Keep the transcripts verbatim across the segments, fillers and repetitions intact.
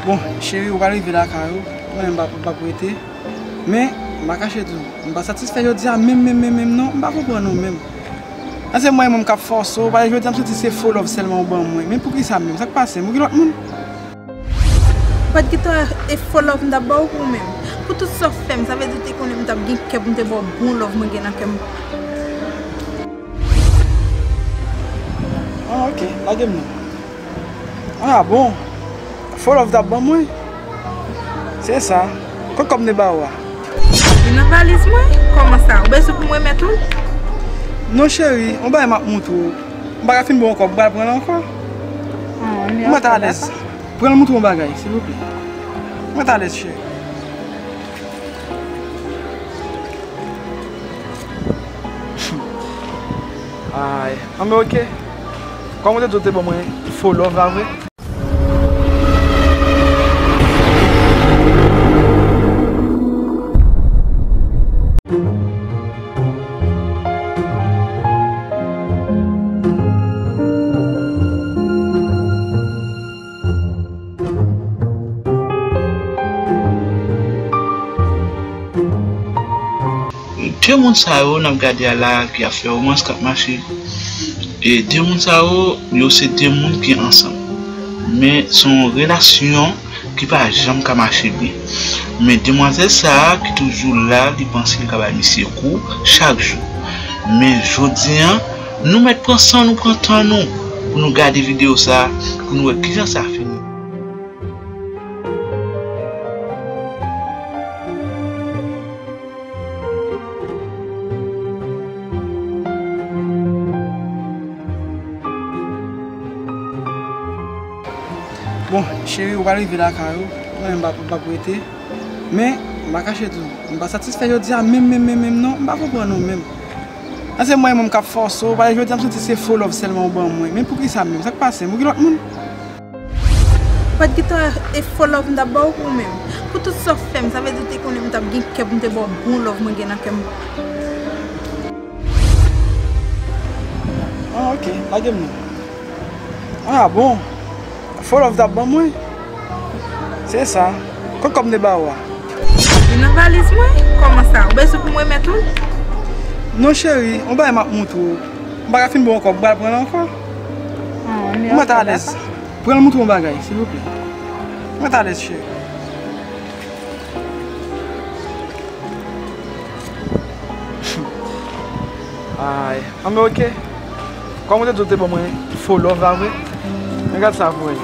Bon, cheri, ou pral rive lakay ou. Mwen menm, m p ap, m p ap rete. Men, m pa kache tou. M pa satisfè jodi a menm, menm, menm, menm, non. M pa konprann ou menm. Èske mwen menm k ap fòse w? Paske jodi a m santi se fo love sèlman ou ban mwen. Men poukisa menm? Sa k pase m? Ou gen lòt moun? Ou pa t gentan wè e fo love m t ap ba w pou ou menm? Pou tout sa w fè m, sa vle di w te konnen m t ap gen kè pou m te ba w bon love mwen gen nan kè m. Ah, ok. Lage m non. Ah, bon. Fo love w t ap ban mwen? Se sa. Kot kòb m te ba ou a? Li nan valiz mwen? Kòman sa? Ou bezwen pou m remèt ou l? Non, cheri. Yon bagay m ap montre w. M pa ka fin ba w ankò. M pral pran l ankò. Ah, li ankò. Mwen t alèz. Pran l montre yon bagay, silvouplè. Mwen t alèz, cheri. Ay, anben, ok. Kòm ou te di w te ban mwen fo love la vre. De moun sa yo n ap gade a la ki ap fè womans k ap mache. E de moun sa yo, yo se de moun ki ansanm. Men se yon relasyon ki pa janm ka mache byen. Men demwazèl sa a ki toujou la, li panse li ka bay misye kou chak jou. Men jodi a, nou mèt pran san nou, pran tan nou pou nou gade videyo sa a, pou nou wè kijan sa fini. Bon, cheri, ou pral rive lakay ou. Mwen menm, m p ap, m p ap rete. Men, m pa kache tou. M pa satisfè jodi a menm, menm, menm, menm, non. M pa konprann ou menm. Èske mwen menm k ap fòse w? Paske jodi a m santi se fo love sèlman ou ban mwen. Men poukisa menm? Sa k pase m? Ou gen lòt moun? Ou pa t gentan wè e fo love m t ap ba w pou ou menm? Pou tout sa w fè m, sa vle di w te konnen m t ap gen kè pou m te ba w bon love mwen gen nan kè m. Ah, ok. Lage m non. Ah, bon. Fo love w t ap ban mwen? Se sa. Kot kòb m te ba ou a? Li nan valiz mwen? Kòman sa? Ou bezwen pou m remèt ou l? Non, cheri. Yon bagay m ap montre w. M pa ka fin ba w ankò. M pral pran l ankò. Ah, li ankò. Mwen t alèz. Pran l montre yon bagay, silvouplè. Mwen t alèz, cheri. Ay, anben, ok. Kòm ou te di w te ban mwen fo love la vre. Men gad sa pou wè.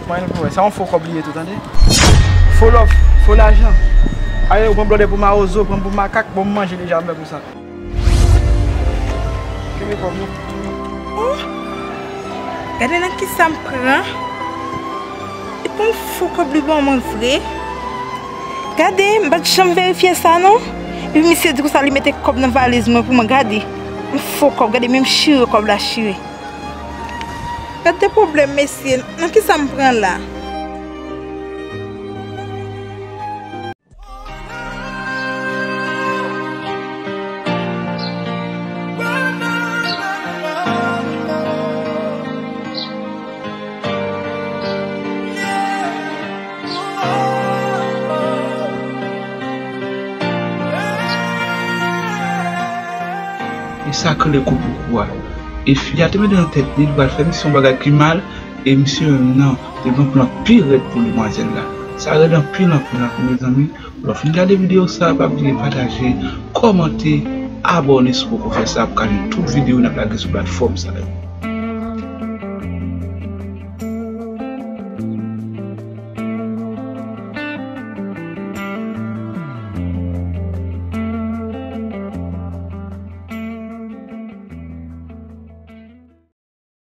Mwen pou wè. Se yon fo kòb li ye tou, tande. Fo love, fo lajan. Ay, ou pran blòdè pou mawozo, pran pou makak, bon, m manje deja, m fè pou sa. Kenbe kòb ou. Oh! Gade nan kisa m pran. E pa yon fo kòb li ban mwen vre. Gade, m pa t janm verifye sa non. Epi misye di konsa li mete kòb nan valiz mwen pou mwen. Gade, yon fo kòb. Gade, menm chire kòb la chire. Gade pwoblèm mesye, nan kisa m pran la? E sa k rele kou pou kou a. E fi a te mete nan tèt li, li pral fè misye yon bagay ki mal, e misye menm nan, te gen yon plan pi rèd pou demwazèl la. Sa rèd anpil, anpil, anpil, mezanmi. Lè w fin gade videyo sa a, pa bliye pataje, kòmante, abòne si w poko fè sa, pou w ka jwenn tout videyo n ap lage sou platfòm sa yo.